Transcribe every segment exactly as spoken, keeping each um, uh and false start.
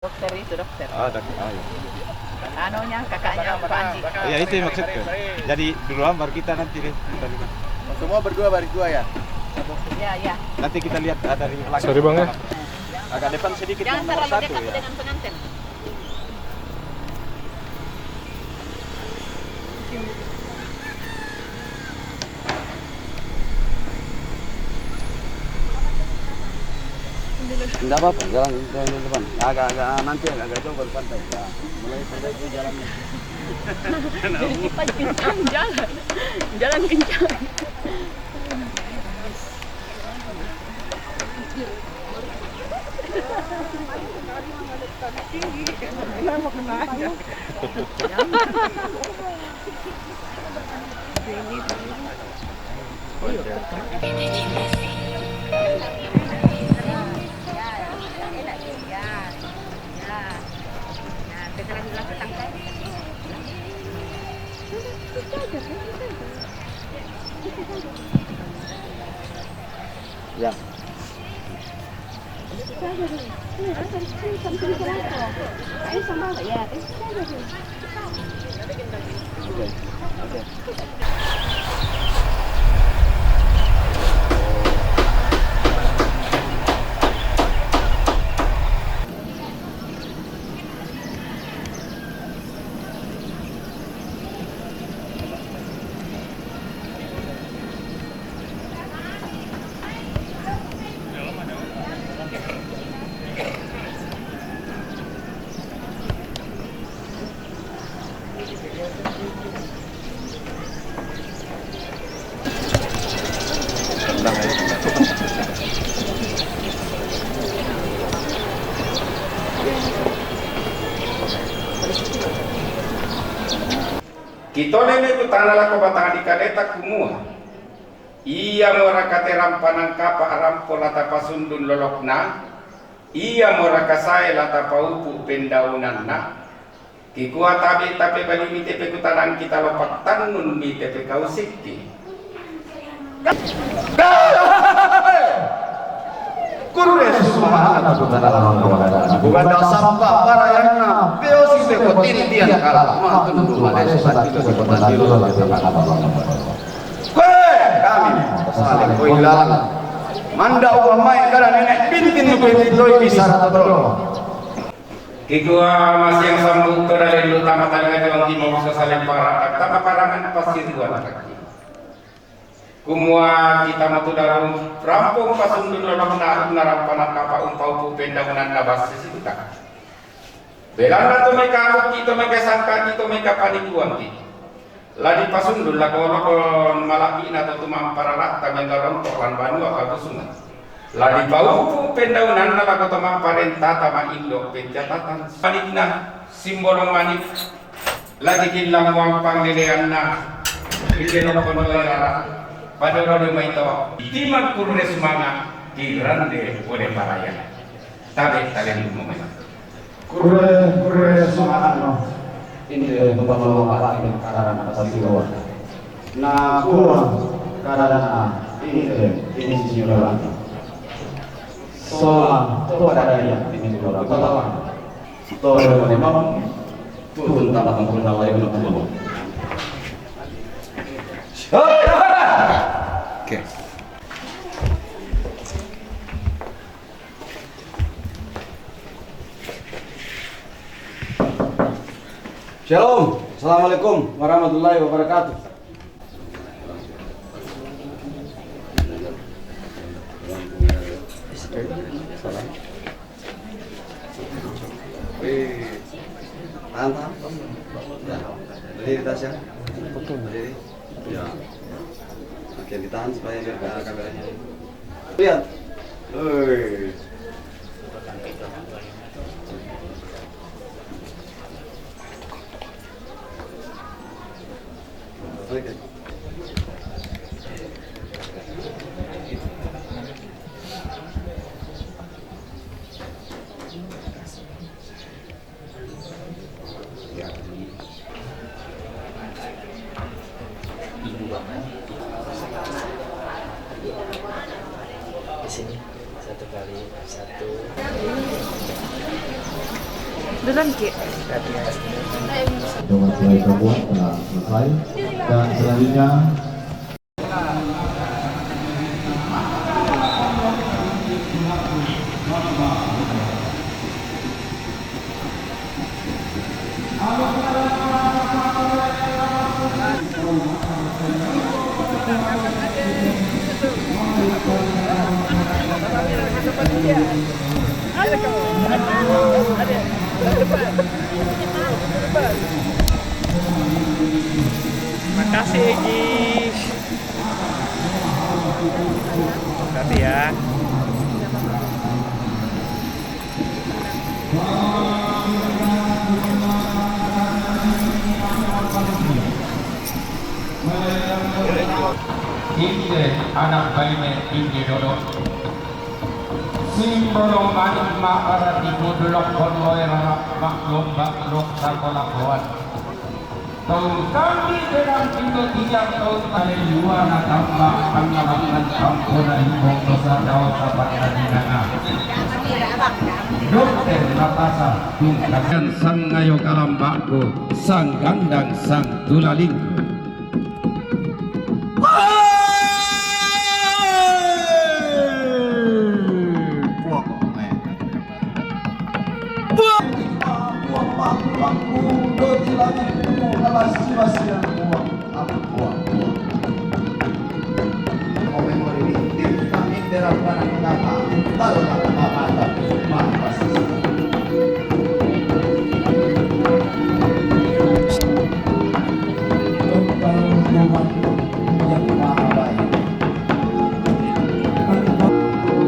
Dokter itu, dokter. Ah, dokter. Ah, iya. Anunya, kakaknya Pak Andi. Iya, itu yang maksudku. Jadi duluan, baru kita nanti deh. Kita dulu. Semua berdua, baris dua ya? Iya, iya. Nanti kita lihat, ah, dari belakang. Sorry, Bang, ya. Agak depan sedikit. Jangan nomor terlalu satu, dekat ya, dengan pengantin. Nggak apa-apa, jalan, jalan di depan. Agak, agak, nanti agak, agak jauh baru santai. Ya, mulai santai itu jalan. Jadi kita kencang jalan. Jalan kencang. Ya. Oke, oke. Kitone me kutana lako batanga dikaleta kumua, ia mo raka te rampanang kapa' rampo la tapasundun lolokna, ia mo raka sae la tapaupu' pendaunanna? Kikua tabe' tapebalimi te pekutanang kita lo pattannunmi te pekausikki. Kurre susuma'na tu tana lamang kawalana. Buganda sampa parayanna, peosi te kotindian kala, matundu malese satu te kota Siro. Koe, kami, sale koi lalang. Manda' upa mai kada nene' bintin nu koe tindoi bisara totolo. Kikua masiang sambu' to dalil lu tama talinga juang timau sasale para, tama parangan pasiruan kaki. Kumua kita matu daru rampung pasundun lolokna, na rampanang kapa' umpaupu' pendaunanna basse situta. Belanna to mekauki, to mekasangkaki, to mekapanikuangki. La dipasundun lako olokon mala'bi'na to tumampa rara'ta menggaronto' lan banua kabusungan. La dipaupu' pendaunanna lako to mamparentata ma'indo' pencatatan. Manikna simbolong manik. La dikillang muang pangleleanna, ri lelokon oe rara, padolo dio mai to, timang kurre sumanga', tirande pole paraya. Tabe' talellumo mai. Kurre, kurre sumanga'no, inde to panolong apa inde karana pasiwa. Na kua karana inde ini sinyuran. Sola to pada dia ini sinyuran. Ketawa. Tole mone mau, tutun tama tungkul na wae guna puluh. Oke. Shalom. Assalamualaikum warahmatullahi wabarakatuh. Salam. Wih, tahan, tahan. Ya. Berdiri, Tasya. Berdiri. Ya. Oke, ditahan supaya biar nggak ada kameranya. Lihat. Wih. Oke. Di sini, satu kali satu. Doon, Ki. Dengan selai semua telah selesai. Dan selanjutnya, makasih, Egi. Makasih ya. Inde anak baine, inde dodo. Simbolo manik ma ara di budulok kon loe rarap mak lomba lok sakola koan. Tong kami dengan pintu tiang tong kali dua na tambah pangalaman kampung dan bongko sadau sabat na dinana. Dokter Natasa tungkasan sang ngayo kalambakku, sang gandang sang tulalingku. Buang, buang, buang, buang, buang, buang, buang, buang, buang.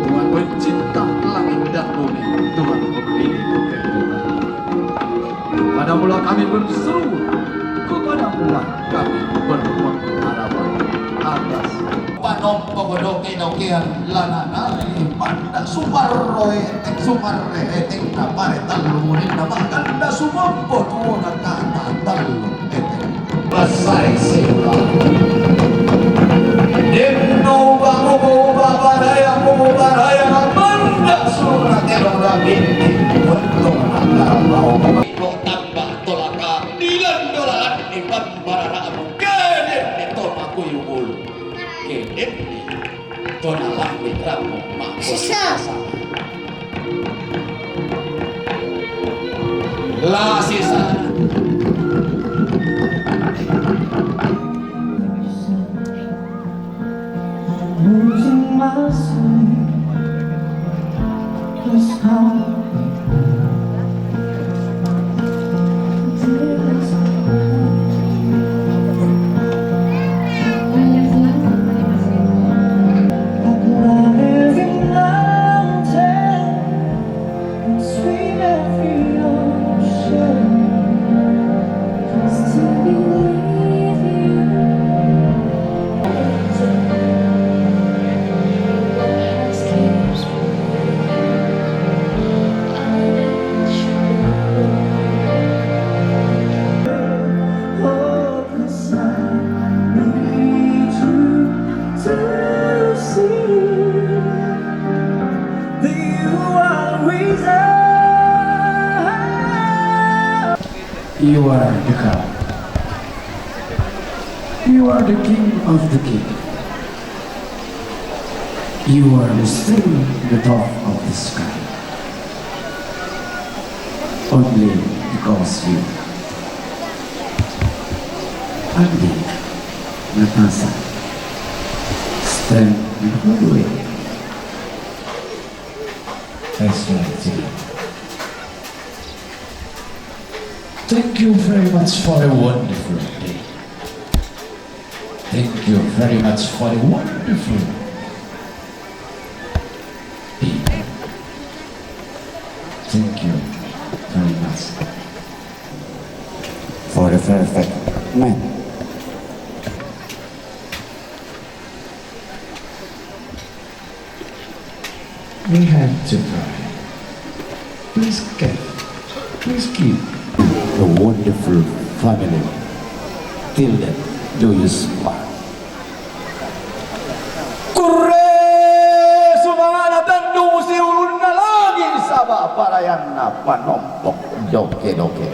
Tuhan pencipta langit dan bumi, Tuhan pemberi kehidupan. Pada mula kami berseru, kepada mula kami berpengharapan atas panompo godoke nokean lanana pada sumarroe tek sumarre etek kapare talu murid nama kanda sumompo tuona kata talu etek. Besar isi ulang. Dino bangu babaraya babaraya manda surat elo rabin. Untung nakal mau. Tambah tolaka, dilan dolalan, iban barara amu, keden ni tona kuyu bulu. Keden ni tona lambi ramu, mako sisa. La sisa. Losing masih. You are the God. You are the King of the King. You are the still the top of the sky. Only because you. Andi, Natasa, stand and hold with. Excellent. Thank you very much for a wonderful day. Thank you very much for a wonderful day. Thank you very much for the perfect man. We have to pray. Please give, please give. A wonderful family. Till then, do you smile? Kurre sumangana tandung si ulunna lagi saba paraya. Napa nompok doke-doke.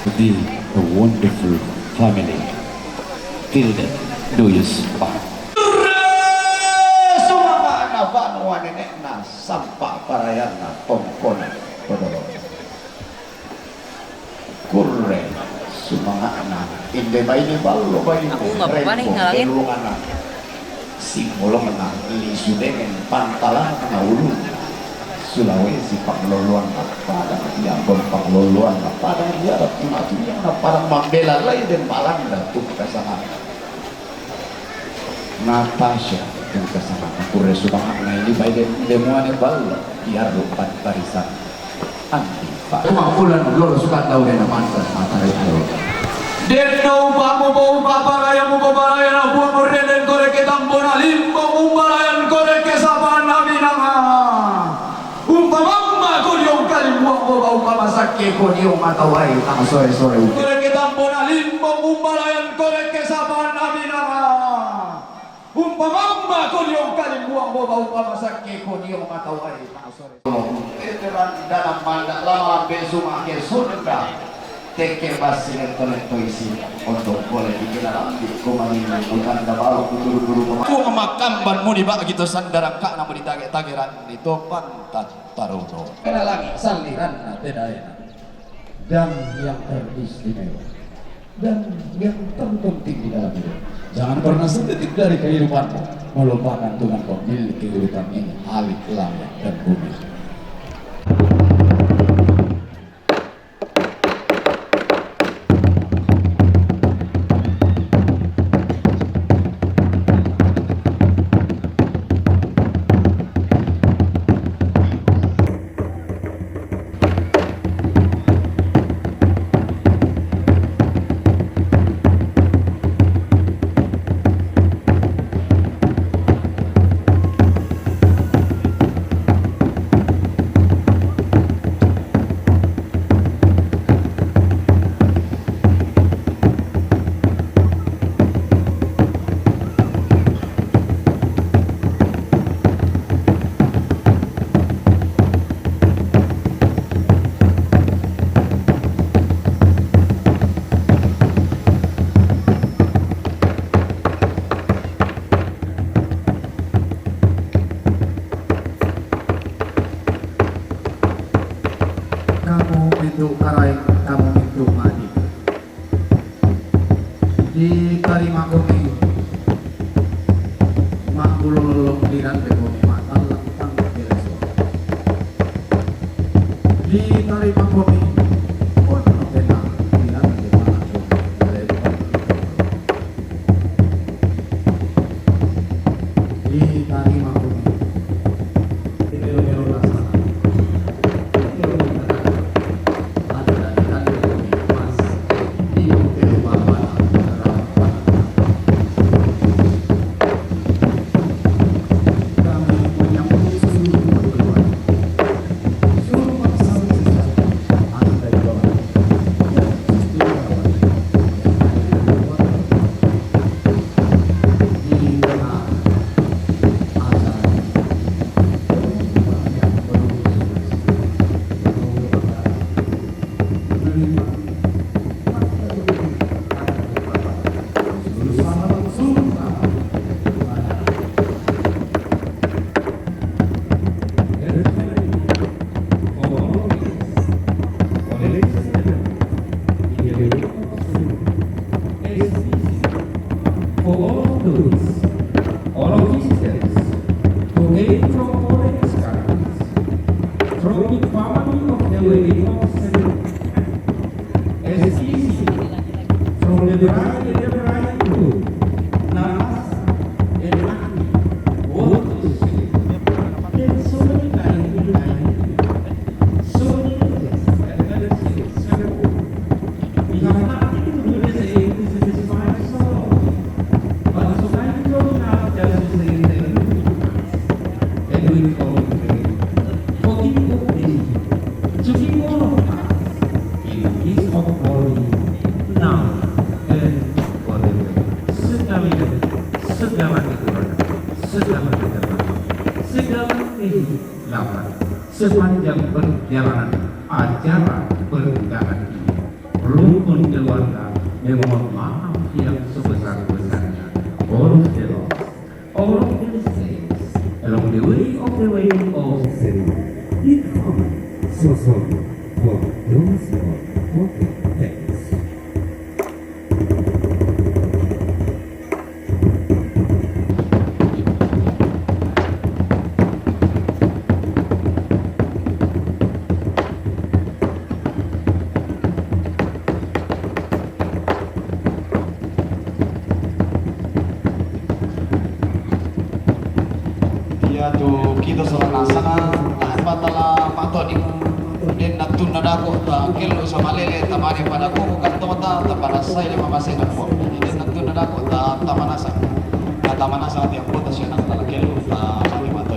The wonderful family. Tilde Duyus Pak. Sumanga'na banua nenekna, sampa parayanna tongkona todolo. Kurre sumanga'na, inde baine ballo, baine Aku nggak apa-apa nih rembo, ngalangin. Elungana, singolongna, lisu dengen, pantalanna, ulunna, Sulawesi pangloloanna, padang di Ambon pangloloanna, padang di adat, tuna-tunana, padang mambela lai den Balanda tu kasangana. Natasha, yang kesana kurre sumanga'na, inde baine, inde muane ballo, diarru' pattarisan. Andi, Pak. Kumampulan lolo sukanta urena mantan matari alo. Denno upa'mu, bo upa' parayamu, bo parayana Puang, urrenden koreke tambona limbong, umbalayan koreke sapa'na binanga. Umpamamma ko diong kalimbuang, bo bau kamasakke ko diong mata uae tang sore-sore uke. Koreke tambona limbong, umbalayan koreke sapa'na binanga. Umpamamma ko diong kalimbuang, bo bau kamasakke ko diong mata uae tang sore. Eteran dalam manda lama lambe sumake sunda. Tekke bassi letto-letto isi. Untuk boleh bikin lambi ko maninna utanda baru kuturu-turu. Puang makkamban muni bagi to sandara ka'na muni tage-tageran ni to pantat taruno. Kena lagi salliranna tedaena. Dan yang teristimewa dan yang terpenting di dalam hidup, jangan pernah sedetik dari kehidupanmu melupakan Tuhan pemilik kehidupan ini, Khalik langit dan bumi. Kamu mintu' Karaeng, kamu mintu' Ma'din. Ditarimakomi ma'bulo lollong, dirandengkomi ma'tallang tang beleso. Ditarimakomi onno tena, dirandeng ma'komi. Ditarimakomi. For all those, all of these things, who came from foreign countries, from the family of the wedding of seven, as easy from the bride and the bridegroom, Narasa and Agni, what to say? Then so many kind, so many things, and many things. We have nothing to do with the English, this is my song. But so I don't have just to say thank you. And we call it forgive me. To give all of us in his glory now and forever. Segala, segala kekurangan, segala kekurangan, segala kehilangan. Sepanjang perjalanan acara pernikahan ini, rukun keluarga memohon maaf yang sebesar-besarnya. All of the love, all of the blessings along the way of the wedding of the Willkommen zur Sorge for those for Thanks. Iya tu, kita salah nasana, tahan batala pato di den nattunna dako ta kello samalele tamane pada ko kan tota ta pada sai le mamase na po. Den nattunna dako ta tamanasa. Ta tamanasa ti apo ta siana ta kello ta mane mato.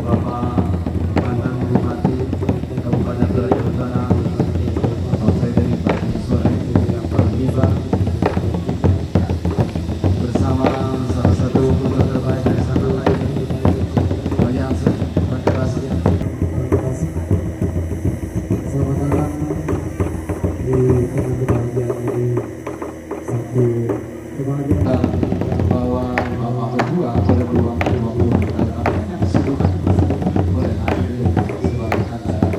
Bapak mantan Bupati Kabupaten Toraja Utara, Bapak Ferry Pak Iswar yang berkibar bersama salah satu kota terbaik dari sana lain, Bayan Federasi. Selamat datang di tengah kebahagiaan ini. Satu kebahagiaan bahwa Bapak Ketua pada dua ribu dua puluh sudah boleh hadir sebagai acara.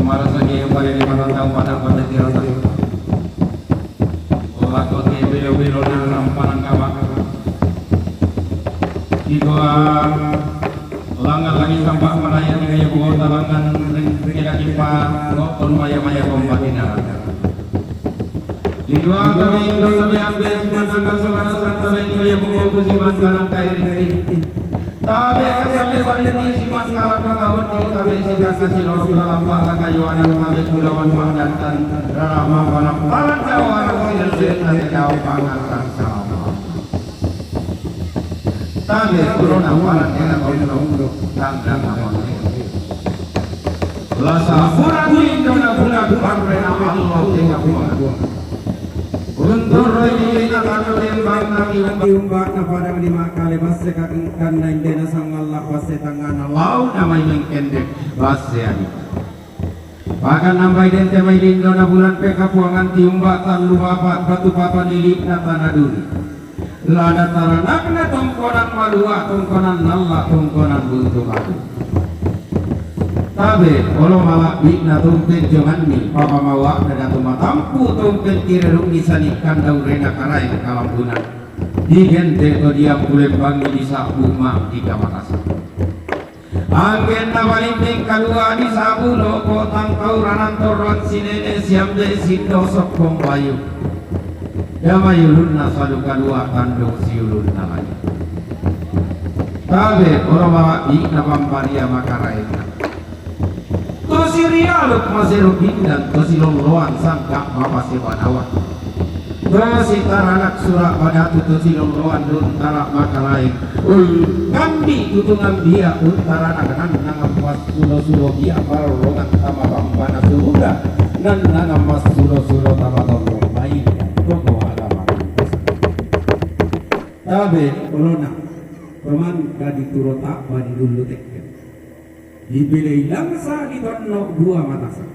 Marasaki yang paling dimanatang pada pada tirata. Olah kote bilo-bilo nang rampanan kawak. Iko langan lagi tampak manaya tiga ya buko talangan ring tiga kipa ngokon maya-maya kompak inara. Iko kami kami ambil manangka suara santa ring tiga ya buko kusiman kanang kairi. Tabe kami balik ni siman kalapa kawan tabe siga kasih lor kula lampak laka yuana tabe kulawan mandantan rarama panampangan kawan sila sila tabe kawan pangantan sama. Tabe kulona paran dena kono tangga nama. Lasa pura kuing dona pura kuang rena Allah tengah kuang. Untur roy dili na kanu tembang nang iumbak na padang lima kali basse kakengkan na indena sangallah basse tangana lau na maiming kendek basse adi. Pakan nambai dente mai dindo na bulan peka puangan tiumbak tallu bapak batu papan lili na tanah duri. Lada taranakna tongkonan malua, tongkonan nalla, tongkonan buntu madu. Tabe, olo mala'bi'na tumpen jonganni, papamawa'na datu matampu tumpen tirerungi sanikkan daurena Karaeng Kalambunan. Digente to diampulembangi disa'bu ma di kamatasan. Anggenna balinding kalua disa'bu loko tangkauranan torroan sinene siambe sindo sokkong bayu. Damai ulunna salu kalua tandung siulunna lagi. Tabe, olo mala'bi'na pambaria makaraenna. To sirialuk masero pindan, to silolloan sangka mapasebanawa. To sitaranak sura madatu, to silolloan luntara makaraeng. Ul kandi tutungan dia untaranak nan nangampas sulo-sulo dia marorrongan tama bambana suruga, nan nangampas sulo-sulo tama torrong bayi. Toko agama. Tabe, olona. Paman kadi turo ta'ba di dulu tekken. Dipilih langsa di tonno dua matasan.